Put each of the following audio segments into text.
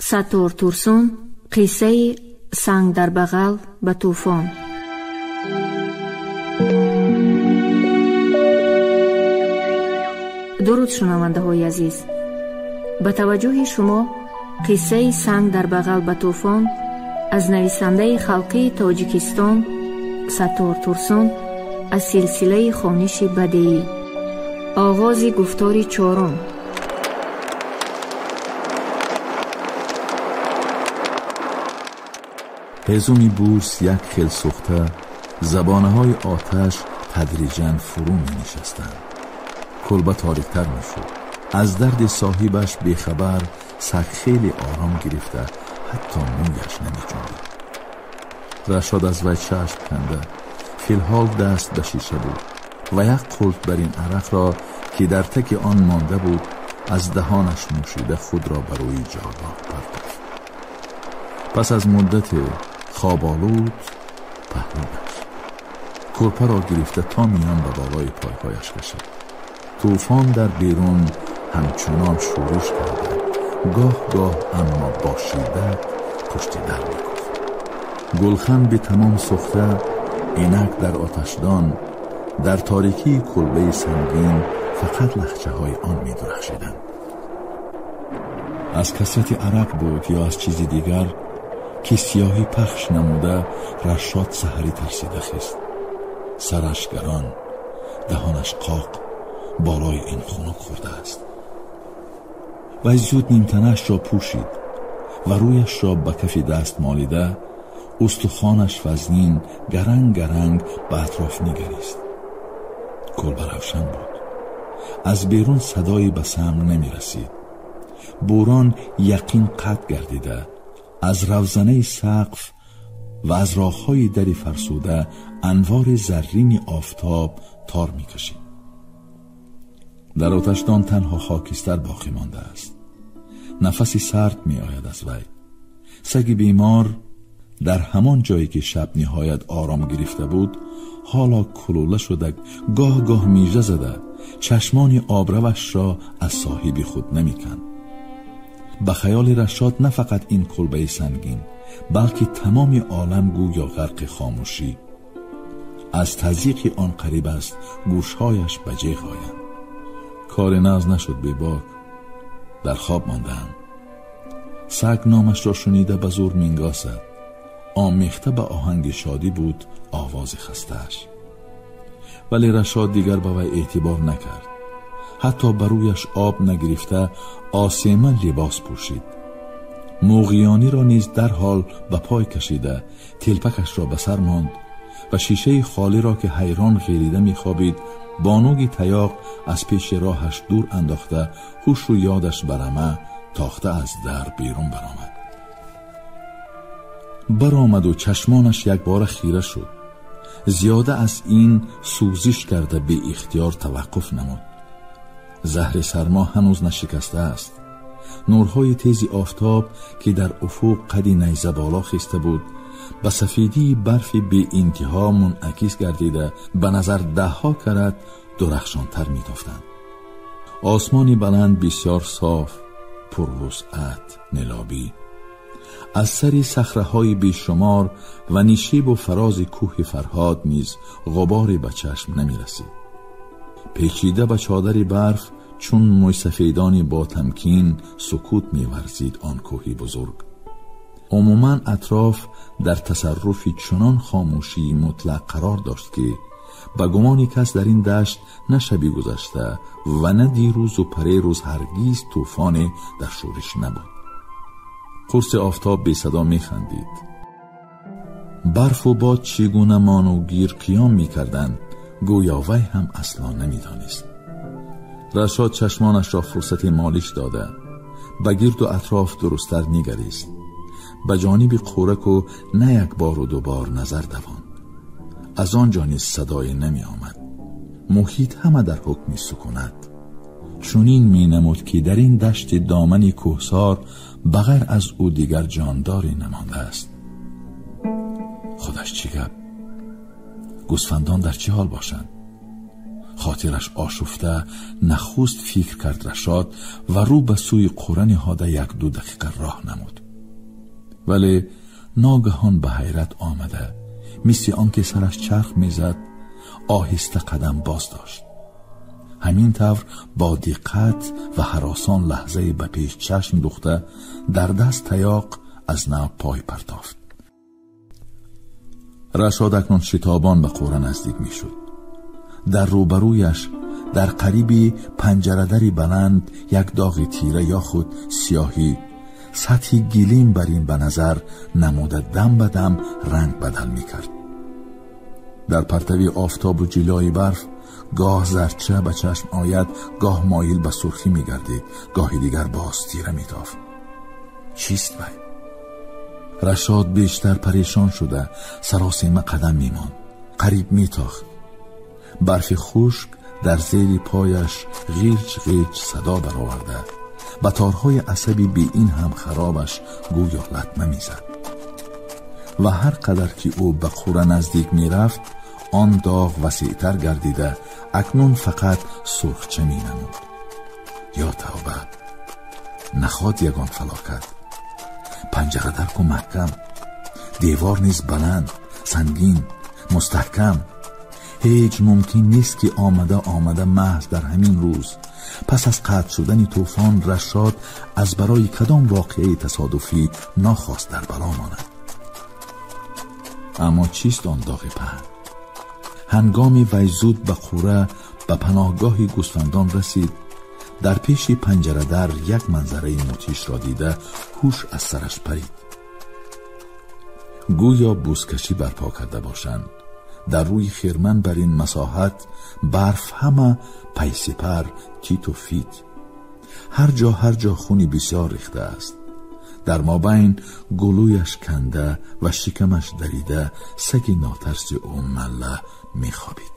Саттор Турсун, қиссаи санг дар бағал ба тӯфон. Дуруд, шунавандаҳои азиз! Ба таваҷҷӯҳи шумо қиссаи санг дар бағал ба тӯфон аз нависандаи халқии Тоҷикистон Саттор Турсун аз силсилаи хониши бадеӣ. Оғози гуфтори чорум. Ҳезуми бӯс як хел сӯхта, забонаҳои оташ тадриҷан фурӯ менишастанд. Кулба ториктар мешуд. Аз дарди соҳибаш бехабар, саг хеле ором гирифта, ҳатто мӯяш намеҷунбид. Рашод аз вай чашм канда, филҳол даст ба шиша буд ва як қулт бар ин арақро, ки дар таки он монда буд, аз даҳонаш нӯшида худро ба рӯи ҷойгоҳ партофт. Пас аз муддате хоболуд паҳлӯ гашт. Кӯрпаро гирифта то миён ба болои пойҳояш кашид. тӯфон дар берун ҳамчунон шӯриш карда, гоҳ-гоҳ аммо бо шиддат пушти дар мекуфт. Гулхан бе тамом сӯхта, инак дар оташдон, дар торикии кулбаи сангин фақат лахчаҳои он медурахшиданд. Аз касрати арақ буд ё аз чизи дигар, ки сиёҳӣ пахш намуда, Рашод саҳарӣ тарсида хист. Сараш гарон, даҳонаш қоқ, болои ин хунук хӯрдааст. Вай зуд нимтанашро пӯшид ва рӯяшро ба кафи даст молида, устухонаш вазнин гаранг гаранг ба атроф нигарист. Кулба равшан буд. Аз берун садое ба самъ намерасид. Бӯрон яқин қатъ гардида, аз равзанаи сақф ва аз роҳҳои дари фарсуда анвори заррини офтоб тор мекашид. Дар оташдон танҳо хокистар боқӣ мондааст. Нафаси сард меояд аз вай. Саги бемор дар ҳамон ҷое ки шаб ниҳоят ором гирифта буд, ҳоло кулула шуда, гоҳ-гоҳ мижа зада, чашмони обравашро аз соҳиби худ намеканд. Ба хаёли Рашод на фақат ин кулбаи сангин, балки тамоми олам гӯё ғарқи хомӯшӣ. Аз тазйиқи он қариб аст гӯшҳояш ба ҷеғ оянд. Кори нағз нашуд, бебок. Дар хоб мондаам. Саг номашро шунида ба зӯр мингосад. Омехта ба оҳанги шодӣ буд овози хастааш. Вале Рашод дигар ба вай эътибор накард. Ҳатто ба рӯяш об нагирифта осема либос пӯшид. Муғиёниро низ дарҳол ба пой кашида, телпакашро ба сар монд ва шишаи холиро, ки ҳайрон ғирида мехобид, бо нӯги таёқ аз пеши роҳаш дур андохта, ҳушу ёдаш ба рама тохта аз дар берун баромад. Баромаду чашмонаш якбора хира шуд. Зиёда аз ин сӯзиш карда беихтиёр таваққуф намуд. Заҳри сармо ҳанӯз нашикастааст. Нурҳои тези офтоб, ки дар уфуқ қади найза боло хиста буд, ба сафедии барфи беинтиҳо мунъакис гардида, ба назар даҳҳо карат дурахшонтар метофтанд. Осмони баланд бисёр соф, пурвусъат, нилобӣ. Аз сари сахраҳои бешумор ва нишебу фарози кӯҳи Фарҳод низ ғуборе ба чашм намерасид. Печида ба чодари барф чун мӯйсафедони бо тамкин сукут меварзид он кӯҳи бузург. Умуман атроф дар тасарруфи чунон хомӯшии мутлақ қарор дошт, ки ба гумони кас дар ин дашт на шаби гузашта ва на дирӯзу парерӯз ҳаргиз тӯфоне дар шӯриш набуд. Қурси офтоб бесадо механдид. Барфу бод чӣ гуна монугир қиём мекарданд, гӯё вай ҳам асло намедонист. Рашод чашмонашро фурсати молиш дода, ба гирду атроф дурусттар нигарист. Ба ҷониби қӯраку на як бору дубор назар давонд. Аз он ҷо низ садое намеомад. Муҳит ҳама дар ҳукми сукунат. Чунин менамуд, ки дар ин дашти домани кӯҳсор ба ғайр аз ӯ дигар ҷондоре намондааст. Худаш чӣ гап? Гӯсфандон дар чӣ ҳол бошанд? Хотираш ошуфта нахуст фикр кард Рашод ва рӯ ба сӯи қура ниҳода 1-2 дақиқа роҳ намуд. Вале ногаҳон ба ҳайрат омада, мисли он ки сараш чарх мезад, оҳиста қадам боз дошт. Ҳамин тавр бо диққат ва ҳаросон лаҳзае ба пеш чашм духта, дар даст таёқ аз нав пой партофт. Рашод акнун шитобон ба қура наздик мешуд. Дар рӯбарӯяш дар қариби панҷарадари баланд як доғи тира ё худ сиёҳӣ сатҳи гилим бар ин ба назар намуда дам ба дам ранг бадал мекард. Дар партави офтобу ҷилои барф гоҳ зарча ба чашм ояд, гоҳ моил ба сурхӣ мегардид, гоҳи дигар боз тира метофт. Чист вай? Рашод бештар парешон шуда саросема қадам мемонд, қариб метохт. Барфи хушк дар зери пояш ғирч ғирч садо бароварда, ба торҳои асаби бе ин ҳам харобаш гӯё латма мезад. Ва ҳар қадар ки ӯ ба қура наздик мерафт, он доғ васеътар гардида акнун фақат сурхча менамуд. Ё тавба, наход ягон фалокат. Панҷара дарку маҳкам, девор низ баланд, сангин, мустаҳкам. Ҳеҷ мумкин нест ки омада омада маҳз дар ҳамин рӯз пас аз қатъ шудани тӯфон Рашод аз барои кадом воқеаи тасодуфӣ нохост дар бало монад. Аммо чист он доғи паҳн? Ҳангоми вай зуд ба қура ба паноҳгоҳи гӯсфандон расид, дар пеши панҷарадар як манзараи мутишро дида ҳуш аз сараш парид. Гӯё бузкашӣ барпо карда бошанд. Дар рӯи хирман бар ин масоҳат барф ҳама пайсипар титу фит. Ҳар ҷо ҳар ҷо хуни бисёр рехта аст. Дар мобайн гулӯяш канда ва шикамаш дарида саги нотарси ӯ Малла мехобид.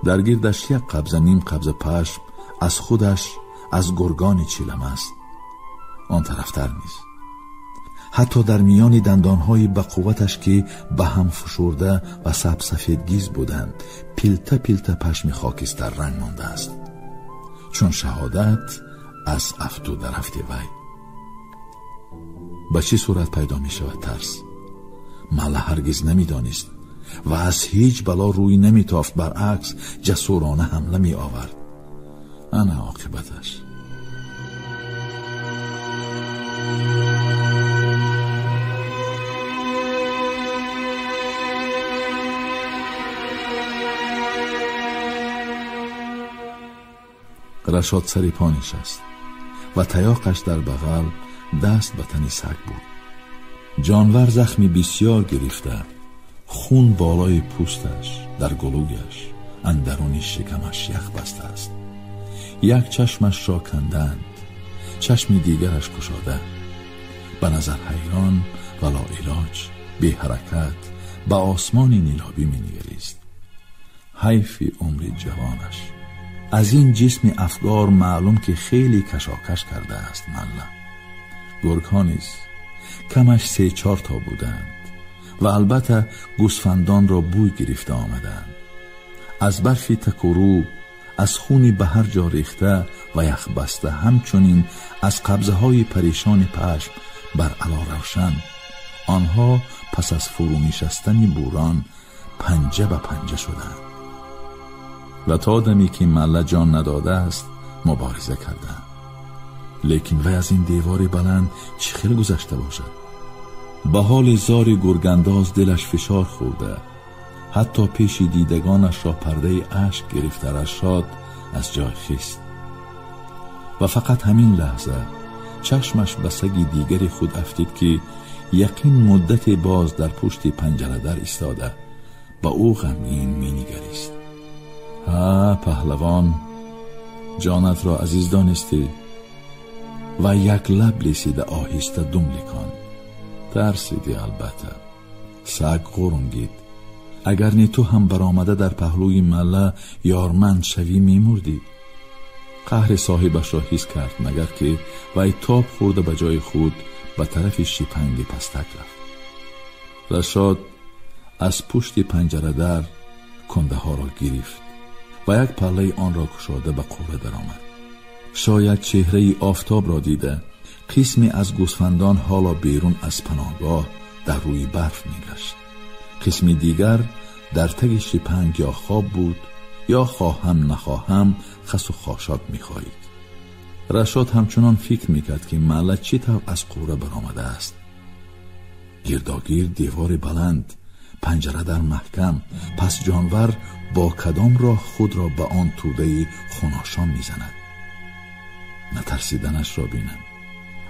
Дар гирдаш як қабза ним қабза пашм аз худаш аз гургони чилам аст. Он тарафтар низ. Ҳатто дар миёни дандонҳои ба қувваташ ки ба ҳам фушурда ва сабсафедгиз буданд, пилта пилта пашми хокистар ранг мондааст, чун шаҳодат аз афту дарафти вай. Ба чӣ сурат пайдо мешавад тарс? Малла ҳаргиз намедонист ва аз ҳеҷ бало рӯй наметофт, баръакс ҷасурона ҳамла меовард. Ана оқибаташ. Рашод сари по нишаст ва таёқаш дар бағал даст ба тани саг буд. Ҷонвар захми бисёр гирифта, хун болои пӯсташ, дар гулӯяш, андаруни шикамаш ях бастааст. Як чашмашро канданд, чашми дигараш кушода. Ба назар ҳайрон ва лоилоҷ, беҳаракат ба осмони нилобӣ менигарист. Ҳайфи умри ҷавонаш. Аз ин ҷисми афгор маълум ки хеле кашокаш кардааст Малла. Гургҳо низ камаш 3-4 то буданд ва албатта гӯсфандонро бӯй гирифта омаданд. Аз барфи такурӯ, аз хуни ба ҳар ҷо рехта ва яхбаста, ҳамчунин аз қабзаҳои парешони пашм бар ало равшан, онҳо пас аз фурӯ нишастани бурон панҷа ба панҷа шуданд ва то даме ки Малла ҷон надодааст мубориза карданд. Лекин вай аз ин девори баланд чӣ хел гузашта бошад? Ба ҳоли зори гургандоз дилаш фишор хӯрда, ҳатто пеши дидагонашро пардаи ашк гирифта Рашод аз ҷой хист. Ва фақат ҳамин лаҳза чашмаш ба саги дигари худ афтид ки яқин муддате боз дар пушти панҷарадар истода ба ӯ ғамгин менигарист. Ҳа, паҳлавон, ҷонатро азиз донистӣ? Ва як лаб лесида оҳиста дум лекон. Тарсидӣ албатта. Саг ғурунгид. Агар не ту ҳам баромада дар паҳлӯи Малла ёрманд шавӣ мемурдӣ. Қаҳри соҳибашро ҳис кард, магар ки вай тоб хӯрда ба ҷои худ ба тарафи шипанги пастак рафт. Рашод аз пушти панҷарадар кундаҳоро гирифт ва як паллаи онро кушода ба қӯра даромад. Шояд чеҳраи офтобро дида қисме аз гӯсфандон ҳоло берун аз паноҳгоҳ дар рӯи барф мегашт. Қисми дигар дар таги шипанг ё хоб буд, ё хоҳам нахоҳам хасу хошок мехоҳид. Рашод ҳамчунон фикр мекард, ки маъла чӣ тавр аз қӯра баромадааст. Гирдогирд девори баланд, панҷара дар маҳкам, пас ҷонвар бо кадом роҳ худро ба он тӯдаи хуношом мезанад? Натарсиданашро бинам.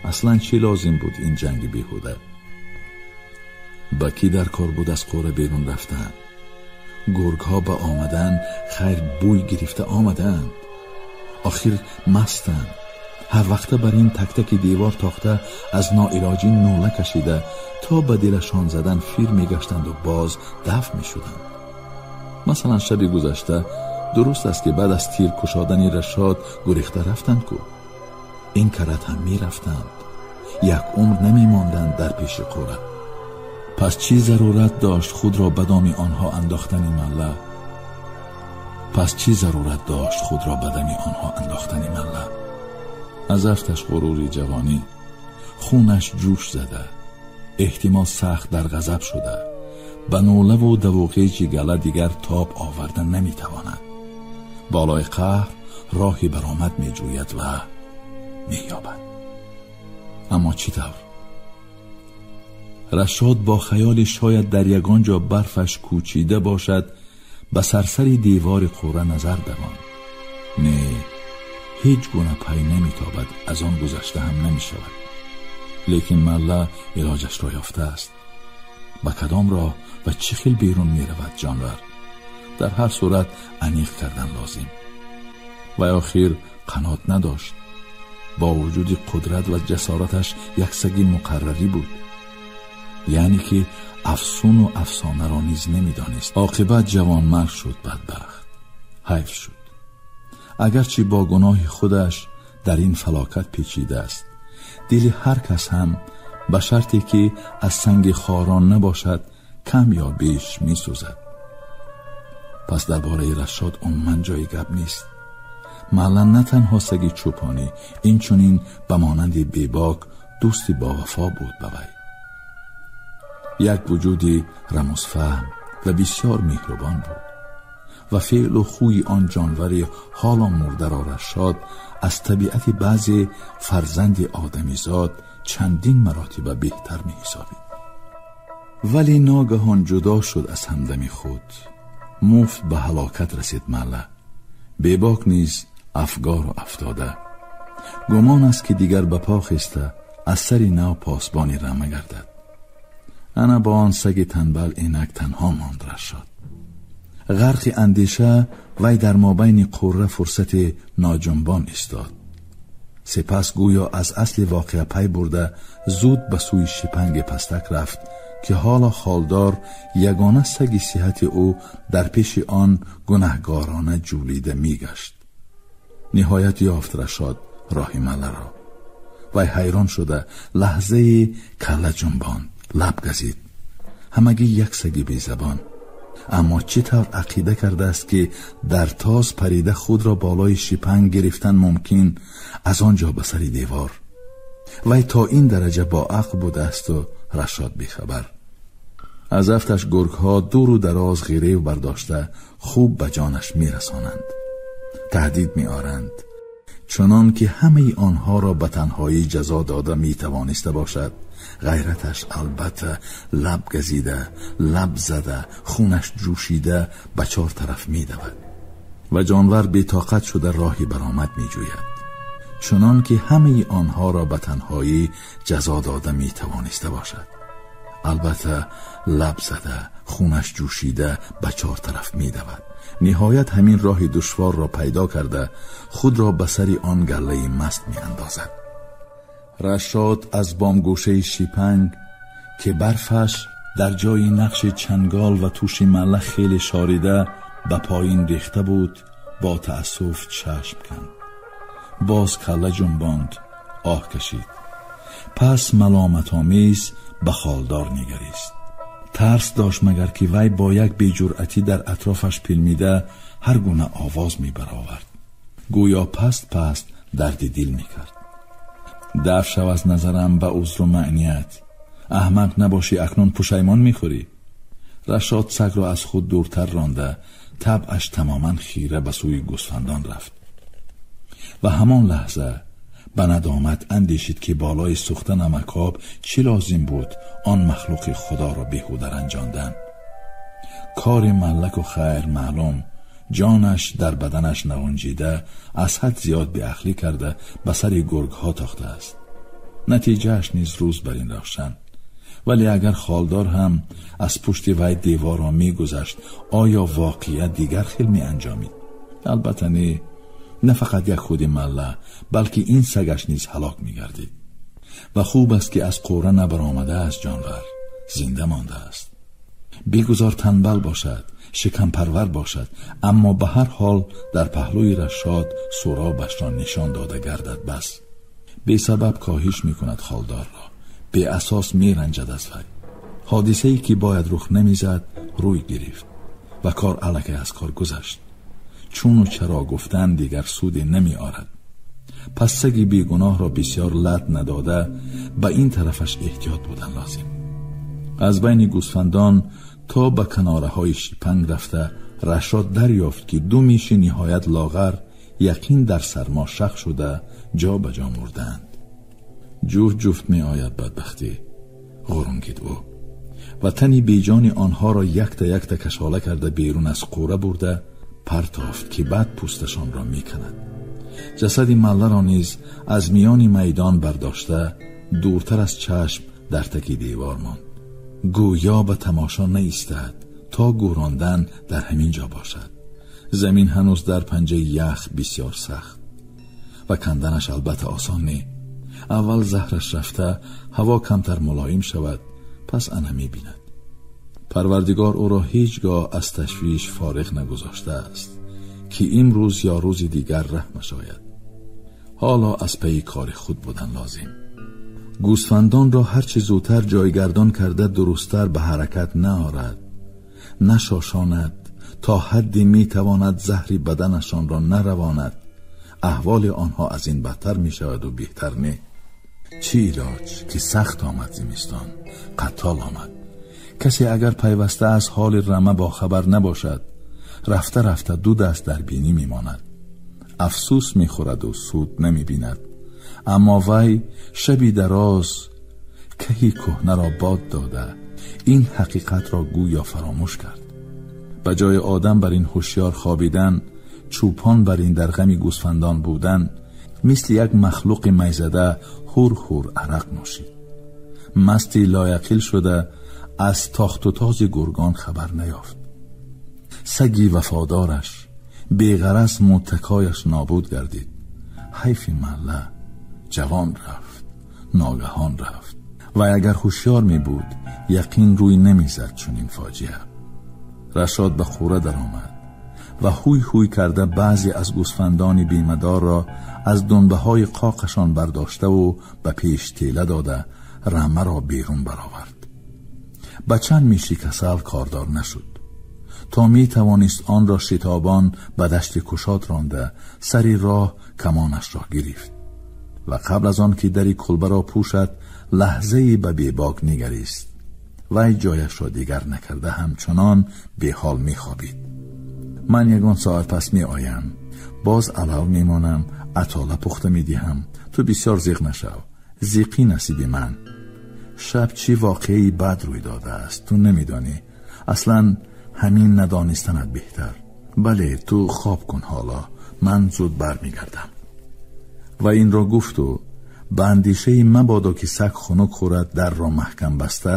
Аслан чӣ лозим буд ин ҷанги беҳуда? Ба кӣ дар кор буд аз қӯра берун рафтан? Гургҳо ба омадан хайр бӯй гирифта омаданд. Охир мастанд. Ҳар вақта бар ин тактаки девор тохта аз ноилоҷӣ нола кашида то ба дилашон задан фир мегаштанду боз дафт мешуданд. Масалан, шаби гузашта дуруст аст, ки баъд аз тир кушодани Рашод гурехта рафтанд ку. Ин карат ҳам мерафтанд. Як умр намемонданд дар пеши қӯра. Пас чӣ зарурат дошт худро ба доми онҳо андохтани малла? Пас чӣ зарурат дошт худро ба дами онҳо андохтани малла? Аз афташ ғурури ҷавонӣ, хунаш ҷӯш зада, эҳтимол сахт дар ғазаб шуда, ба нолаву давоқеҷи гала дигар тоб оварда наметавонад. Болои қаҳр роҳи баромад меҷӯяд ва меёбад. Аммо чӣ тавр? Рашод бо хаёли шояд дар ягон ҷо барфаш кӯчида бошад, ба сарсари девори қӯра назар давонд. Не, ҳеҷ гуна пай наметобад, аз он гузашта ҳам намешавад. Лекин малла илоҷашро ёфтааст. Ба кадом роҳ ва чӣ хел берун меравад ҷонвар? Дар ҳар сурат аниқ кардан лозим. Ва охир қанот надошт. Бо вуҷуди қудрат ва ҷасораташ як саги муқаррарӣ буд, яъне ки афсуну афсонаро низ намедонист. Оқибат ҷавонмарг шуд, бадбахт. Ҳайф шуд. Агарчи бо гуноҳи худаш дар ин фалокат печидааст, дили ҳар кас ҳам ба шарте ки аз санги хорон набошад, кам ё беш месӯзад. Пас дар бораи Рашод умуман ҷои гап нест. Маъла на танҳо саги чӯпонӣ, инчунин ба монанди бебок дӯсти бовафо буд ба вай. Як вуҷуди рамузфаҳм ва бисёр меҳрубон буд ва феълу хӯи он ҷонвари ҳоло мурдаро Рашод аз табиати баъзе фарзанди одамизод чандин маротиба беҳтар меҳисобид. Вале ногаҳон ҷудо шуд аз ҳамдами худ. Муфт ба ҳалокат расид маъла. Бебок низ афгору афтода. Гумон аст, ки дигар ба по хеста аз сари нав посбони рама гардад. Ана бо он саги танбал инак танҳо монд Рашод. Ғарқи андеша вай дар мобайни қӯра фурсати ноҷунбон истод. Сипас гӯё аз асли воқеа пай бурда зуд ба сӯи шипанги пастак рафт, ки ҳоло холдор ягона саги сиҳати ӯ дар пеши он гунаҳгорона ҷӯлида мегашт. Ниҳоят ёфт Рашод роҳи малларо. Вай ҳайрон шуда лаҳзаи калла ҷунбонд, лаб газид. Ҳамагӣ як саги безабон. Аммо чӣ тавр ақида кардааст, ки дар тоз парида худро болои шипанг гирифтан мумкин, аз он ҷо ба сари девор? Вай то ин дараҷа бо ақл будаасту Рашод бехабар. Аз афташ гургҳо дуру дароз ғирев бардошта хуб ба ҷонаш мерасонанд, таҳдид меоранд, чунон ки ҳамаи онҳоро ба танҳоӣ ҷазо дода метавониста бошад. Ғайраташ албатта лаб газида, лаб зада, хунаш ҷӯшида ба чор тараф медавад ва ҷонвар бетоқат шуда роҳи баромад меҷӯяд, чунон ки ҳамаи онҳоро ба танҳоӣ ҷазо дода метавониста бошад. Албатта лаб зада, хунаш ҷӯшида ба чор тараф медавад. Ниҳоят ҳамин роҳи душворро пайдо карда худро ба сари он галлаи маст меандозад. Рашод аз бомгӯшаи шипанг, ки барфаш дар ҷои нақши чангол ва тӯши малла хеле шорида ба поин рехта буд, бо таассуф чашм канд. Боз калла ҷунбонд, оҳ кашид. Пас маломатомез ба холдор нигарист. Тарс дошт, магар ки вай бо як беҷуръатӣ дар атрофаш пилмида ҳар гуна овоз мебаровард. Гӯё паст паст дарди дил мекард. Даф шав аз назарам ба узру маъният. Аҳмақ набошӣ, акнун пушаймон мехӯрӣ. Рашод сагро аз худ дуртар ронда, табъаш тамоман хира ба сӯи гӯсфандон рафт ва ҳамон лаҳза ба надомат андешид, ки болои сӯхта намакоб чӣ лозим буд он махлуқи худоро беҳуда ранҷондан. Кори маллаку хайр маълум, ҷонаш дар баданаш нағунҷида, аз ҳад зиёд беақлӣ карда ба сари гургҳо тохтааст. Натиҷааш низ рӯз бар ин равшан. Вале агар холдор ҳам аз пушти вай деворро мегузашт, оё воқеа дигар хел меанҷомид? Албатта не. На фақат як худи малла, балки ин сагаш низ ҳалок мегардид. Ва хуб аст, ки аз қӯра набаромадааст ҷонвар, зинда мондааст. Бигузор танбал бошад, шикампарвар бошад, аммо ба ҳар ҳол дар паҳлӯи Рашод суробашро нишон дода гардад бас. Бесабаб коҳиш мекунад холдорро, беасос меранҷад аз вай. Ҳодисае ки бояд рух намезад рӯй гирифт ва кор аллакай аз кор гузашт. Чуну чаро гуфтан дигар суде намеорад. Пас саги бегуноҳро бисёр лат надода ба ин тарафаш эҳтиёт будан лозим. Аз байни гӯсфандон то ба канораҳои шипанг рафта, Рашод дарёфт, ки ду миши ниҳоят лоғар яқин дар сармо шах шуда ҷо ба ҷо мурдаанд. Ҷуфт ҷуфт меояд бадбахтӣ, ғурунгид ӯ ва тани беҷони онҳоро якта якта кашола карда берун аз қӯра бурда партофт, ки баъд пӯсташонро меканад. Ҷасади малларо низ аз миёни майдон бардошта дуртар аз чашм дар таки девор монд. Гӯё ба тамошо наистад то гӯрондан дар ҳамин ҷо бошад. Замин ҳанӯз дар панҷаи ях бисёр сахт ва канданаш албатта осон не. Аввал заҳраш рафта, ҳаво камтар мулоим шавад, пас ана мебинад. Парвардигор ӯро ҳеҷ гоҳ аз ташвиш фориғ нагузоштааст, ки имрӯз ё рӯзи дигар раҳмаш ояд. Ҳоло аз пайи кори худ будан лозим. Гӯсфандонро ҳарчи зудтар ҷойгардон карда дурусттар ба ҳаракат наорад, нашошонад, то ҳадде метавонад заҳри баданашонро наравонад. Аҳволи онҳо аз ин бадтар мешаваду беҳтар не. Чӣ илоҷ, ки сахт омад зимистон, қаттол омад. Касе агар пайваста аз ҳоли рама бохабар набошад, рафта рафта ду даст дар бинӣ мемонад, афсӯс мехӯраду суд намебинад. Аммо вай шаби дароз каҳи кӯҳнаро бод дода, ин ҳақиқатро гӯё фаромӯш кард. Ба ҷои одам бар ин ҳушёр хобидан, чӯпон бар ин дар ғами гӯсфандон будан, мисли як махлуқи майзада ҳур ҳур арақ нӯшид. Масти лояқил шуда аз тохту този гургон хабар наёфт. Саги вафодораш беғараз муттакояш нобуд гардид. Ҳайфи малла, ҷавон рафт, ногаҳон рафт. Ва агар ҳушёр мебуд, яқин рӯй намезад чунин фоҷиа. Рашод ба қӯра даромад ва ҳуй ҳуй карда баъзе аз гӯсфандони бемадорро аз дунбаҳои қоқашон бардоштаву ба пеш тела дода рамаро берун баровард. Ба чанд миши касал кордор нашуд. То метавонист онро шитобон ба дашти кушод ронда сари роҳ камонашро гирифт ва қабл аз он ки дари кулбаро пӯшад, лаҳзае ба бебок нигарист. Вай ҷояшро дигар накарда ҳамчунон беҳол мехобид. Ман ягон соат пас меоям, боз алав мемонам, атола пухта медиҳам. Ту бисёр зиқ нашав, зиқӣ насиби ман. Шаб чӣ воқеаи бад рӯй додааст, ту намедонӣ. Аслан ҳамин надонистанат беҳтар. Бале, ту хоб кун ҳоло, ман зуд бармегардам. Ва инро гуфту ба андешаи мабодо ки саг хунук хӯрад, дарро маҳкам баста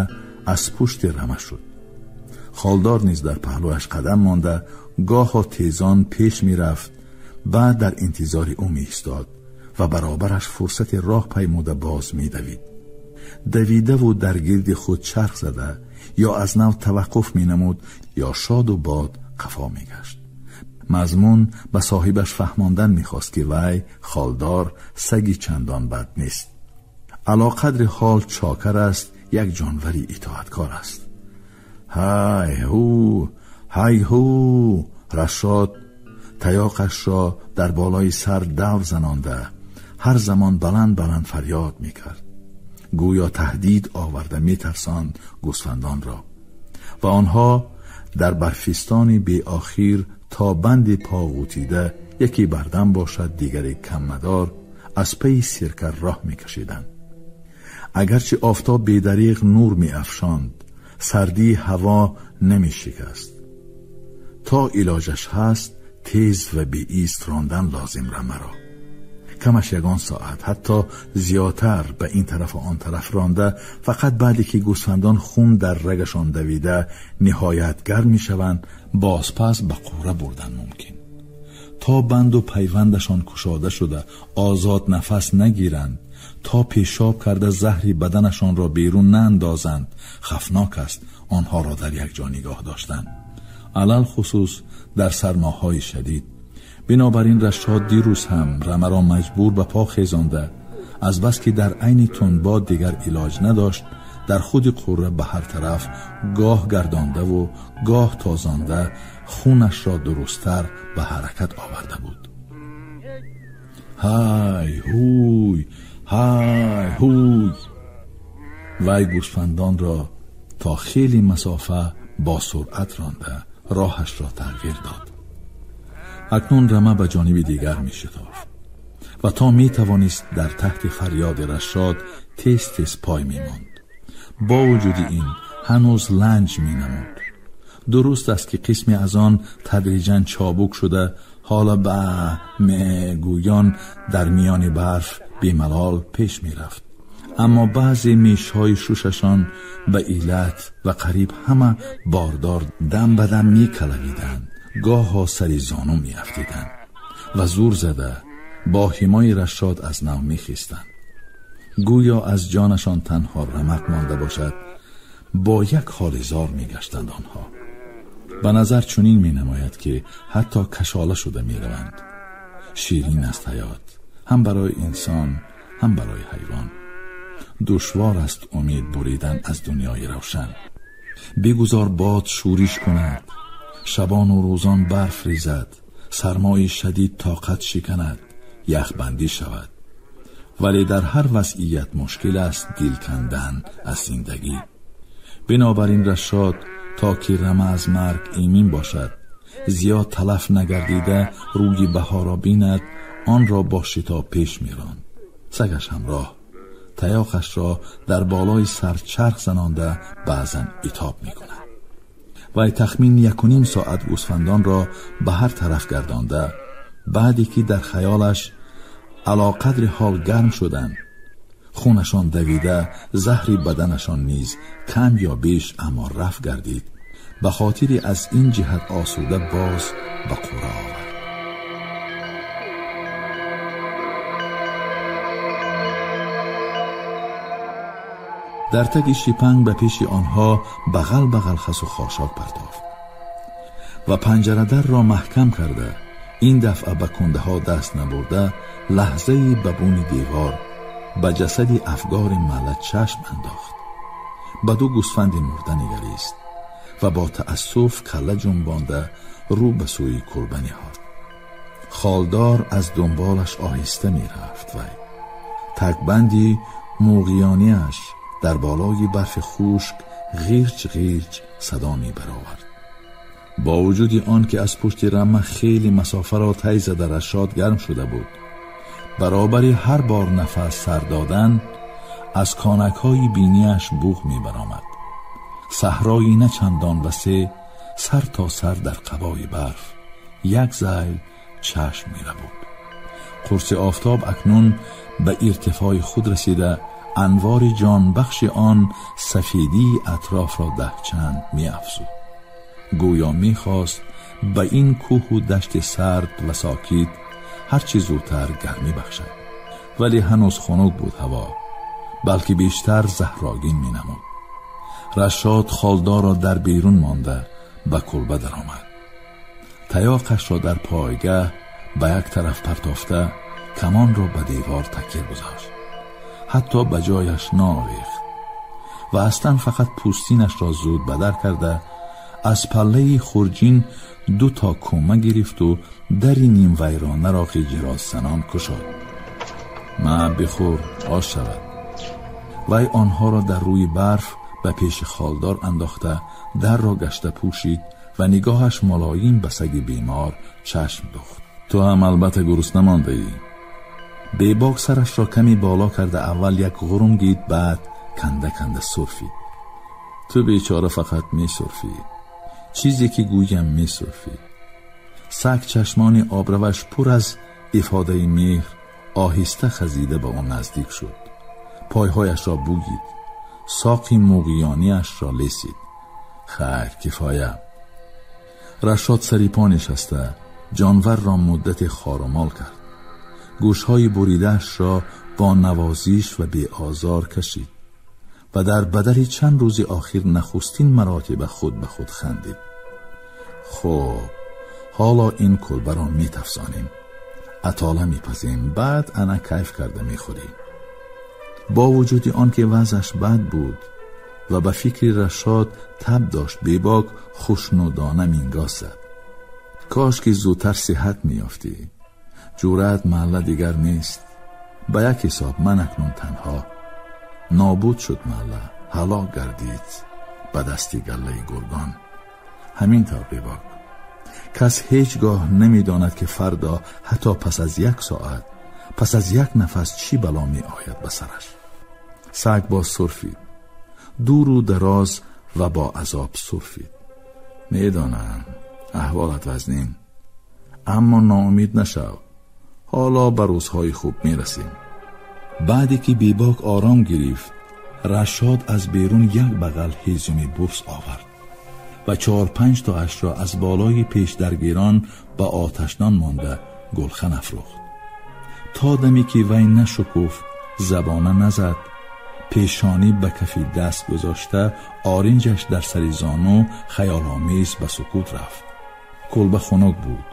аз пушти рама шуд. Холдор низ дар паҳлӯяш қадам монда, гоҳо тезон пеш мерафт, баъд дар интизори ӯ меистод ва баробараш фурсати роҳ паймуда боз медавид. Давидаву дар гирди худ чарх зада ё аз нав таваққуф менамуд, ё шоду бод қафо мегашт. Мазмун ба соҳибаш фаҳмондан мехост, ки вай холдор саги чандон бад нест. Ало қадри ҳол чокар аст, як ҷонвари итоаткор аст. Ҳай ҳу, ҳай ҳу! Рашод таёқашро дар болои сар давр занонда ҳар замон баланд баланд фарёд мекард, гӯё таҳдид оварда метарсонд гӯсфандонро ва онҳо дар барфистони беохир то банди поғӯтида яке бардам бошад, дигаре каммадор, аз пайи сирка роҳ мекашиданд. Агарчи офтоб бедариғ нур меафшонд, сардии ҳаво намешикаст. То илоҷаш ҳаст тез ва беист рондан лозим рамаро. Камаш ягон соат, ҳатто зиёдтар ба ин тараф ва он тараф ронда, фақат баъде ки гӯсфандон хун дар рагашон давида ниҳоят гарм мешаванд, бозпас ба қура бурдан мумкин. То банду пайвандашон кушода шуда озод нафас нагиранд, то пешоб карда заҳри баданашонро берун наандозанд, хафнок аст онҳоро дар як ҷо нигоҳ доштан, алалхусус дар сармоҳои шадид. Бинобар ин Рашод дирӯз ҳам рамаро маҷбур ба по хезонда, аз бас ки дар айни тундбод дигар илоҷ надошт, дар худи қурра ба ҳар тараф гоҳ гардондаву гоҳ тозонда хунашро дурусттар ба ҳаракат оварда буд. Ҳай ҳуй, ҳай ҳуй! Вай гӯсфандонро то хеле масофа бо суръат ронда роҳашро тағйир дод. Акнун рама ба ҷониби дигар мешитофт ва то метавонист дар таҳти фарёди Рашод тез тез пой мемонд. Бо вуҷуди ин ҳанӯз ланҷ менамуд. Дуруст аст ки қисме аз он тадриҷан чобук шуда, ҳола ба мегӯён дар миёни барф бемалол пеш мерафт, аммо баъзе мешҳои шушашон ба иллат ва қариб ҳама бордор дам ба дам мекалавиданд, гоҳо сари зону меафтиданд ва зур зада бо ҳимои Рашод аз нав мехистанд. Гӯё аз ҷонашон танҳо рамақ монда бошад, бо як ҳоли зор мегаштанд онҳо. Ба назар чунин менамояд ки ҳатто кашола шуда мераванд. Ширин аст ҳаёт, ҳам барои инсон, ҳам барои ҳайвон. Душвор аст умед буридан аз дунёи равшан. Бигузор бод шӯриш кунад, шабону рӯзон барф резад, сармои шадид тоқат шиканад, яхбандӣ шавад. Вале дар ҳар вазъият мушкил аст дил кандан аз зиндагӣ. Бинобар ин Рашод то ки рама аз марг имин бошад, зиёд талаф нагардида рӯи баҳорро бинад, онро бо шитоб пеш меронд. Сагаш ҳамроҳ таёқашро дар болои сар чарх занонда баъзан итоб мекунад. Вай тахмин 1.5 соат гӯсфандонро ба ҳар тараф гардонда, баъде ки дар хаёлаш алоқадри ҳол гарм шуданд, хунашон давида, заҳри баданашон низ кам ё беш аммо рафт гардид, ба хотири аз ин ҷиҳат осуда боз ба қура овард. Дар таги шипанг ба пеши онҳо бағал бағал хасу хошок партофт ва панҷарадарро маҳкам карда, ин дафъа ба кундаҳо даст набурда, лаҳзаи ба буни девор ба ҷасади афгори малла чашм андохт. Ба ду гӯсфанди мурда нигарист ва бо таассуф калла ҷунбонда рӯ ба сӯи кулба ниҳод. Холдор аз дунболаш оҳиста мерафт. Вай такбанди муғиёниаш дар болои барфи хушк ғирч ғирч садо мебаровард. Бо вуҷуди он ки аз пушти рама хеле масофаро тай зада Рашод гарм шуда буд, баробари ҳар бор нафас сар додан аз конакҳои бинияш буғ мебаромад. Саҳрои на чандон васеъ сар то сар дар қабои барф як зайл чашм мерабуд. Қурси офтоб акнун ба иртифои худ расида, анвори ҷонбахши он сафедии атрофро даҳчанд меафзуд. Гӯё мехост ба ин кӯҳу дашти сард ва сокит ҳарчи зудтар гармӣ бахшад. Вале ҳанӯз хунук буд ҳаво, балки бештар заҳрогин менамуд. Рашод холдорро дар берун монда ба кулба даромад. Таёқашро дар пойгаҳ ба як тараф партофта, камонро ба девор такя гузошт. Ҳатто ба ҷояш наовехт. و اصلا فقط پوستینش را زود بدر کرده از پله خورجین 2 تا کومه گرفت و در نیم ویرانه را قیجراز زنان کشاد. ما بخور آش شود. وی آنها را در روی برف به پیش خالدار انداخته در را گشته پوشید و نگاهش ملایم به سگ بیمار چشم دوخت. تو هم البته گرسنه مانده ای. بیباک سرش را کمی بالا کرده اول یک غرنگید، بعد کنده کنده سرفید. تو بیچاره فقط می سرفی، چیزی که گویم می سرفی. سگ چشمان آبروش پر از افاده مهر آهسته خزیده به آن نزدیک شد. پایهایش را بوگید، ساقی موقیانیش را لیسید. خیر کفایه. رشاد سری پا نشسته جانور را مدت خارمال کرد. گوشهای بریده‌اش را با نوازیش و بی آزار کشید و در بدل چند روز آخر نخستین مراتب خود به خود خندید. خب حالا این کلبه را می تفسانیم، عطاله می پزیم، بعد انا کیف کرده می خوریم. با وجود آن که وضعش بد بود و به فکر رشاد تب داشت، بیباک خوشنودانه مینگاز زد. کاش که زودتر صحت میافتی. جورت محله دیگر نیست. به یک حساب من اکنون تنها. نابود شد محله، هلاک گردید به دستی گله گرگان. همین طور بیباک، کس هیچگاه نمیداند که فردا حتی پس از 1 ساعت، پس از 1 نفس چی بلا می آید به سرش. سگ با سرفید، دور و دراز و با عذاب سرفید. میدانم احوالت وزنین، اما ناامید نشو، حالا به روزهای خوب میرسیم. بعدی که بیباک آرام گرفت، رشاد از بیرون 1 بغل هیزم بورس آورد و 4-5 تا اش را از بالای پیش درگیران به آتشدان مانده گلخن افروخت. تا دمی که وی نشکفت، زبانه نزد، پیشانی به کفی دست گذاشته، آرنجش در سر زانو خیال‌آمیز به سکوت رفت. کلبه خنک بود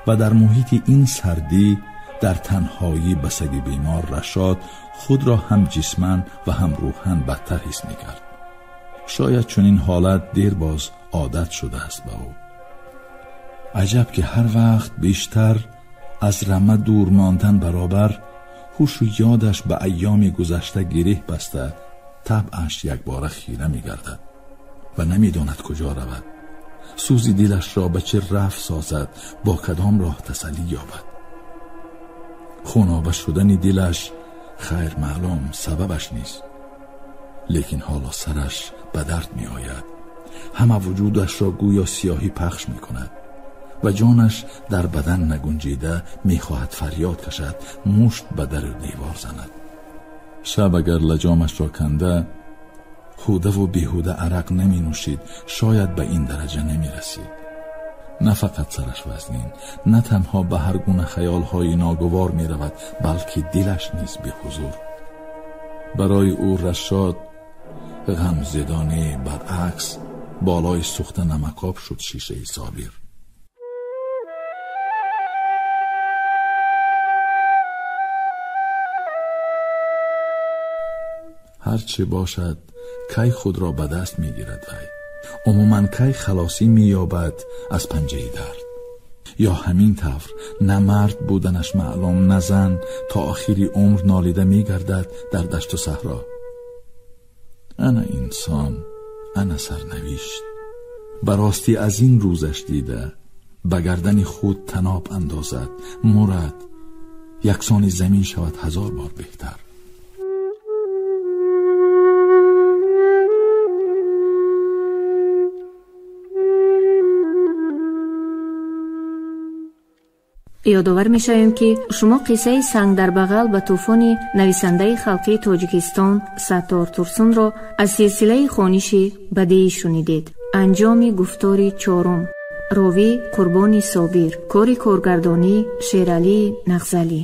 و در محیط این سردی، در تنهایی به سگ بیمار، رشاد خود را هم جسماً و هم روحاً بدتر حس می‌کرد. شاید چنین حالت دیر باز عادت شده است به او. عجب که هر وقت بیشتر از رمه دور ماندن برابر، هوش و یادش به ایام گذشته گره بسته، طبعش یک باره خیره می‌گردد و نمی‌داند کجا رود. سوزی دلش را به چه رفت سازد، با کدام راه تسلی یابد. خونابه شدن دلش خیر معلوم سببش نیست، لیکن حالا سرش به درد می آید. همه وجودش را گویا سیاهی پخش می کند و جانش در بدن نگنجیده می خواهد فریاد کشد، مشت به در و دیوار زند. شب اگر لجامش را کنده، خوده و بیهوده عرق نمی نوشید، شاید به این درجه نمی رسید. نه فقط سرش وزنین، نه تنها به هر گونه خیالهای ناگوار می رود، بلکه دلش نیز به حضور. برای او رشاد غم زدانه، برعکس بالای سوخته نمکاب شد شیشه صابر. هرچه باشد کی خود را به دست می گیرد وی، عموماً کی خلاصی می یابد از پنجه درد. یا همین طور نه مرد بودنش معلوم نه زن، تا آخری عمر نالیده می گردد در دشت و صحرا. انا انسان، انا سرنوشت. براستی از این روزش دیده به گردن خود تناب اندازد، مرد یکسان زمین شود 1000 بار بهتر. Ёдовар мешавем, ки шумо қиссаи санг дар бағал ба тӯфони нависандаи халқии Тоҷикистон Саттор Турсунро аз силсилаи хониши бадеӣ шунидед. Анҷоми гуфтори чорум. Ровӣ Қурбони Собир, кори коргардонӣ Шералии Нағзалӣ.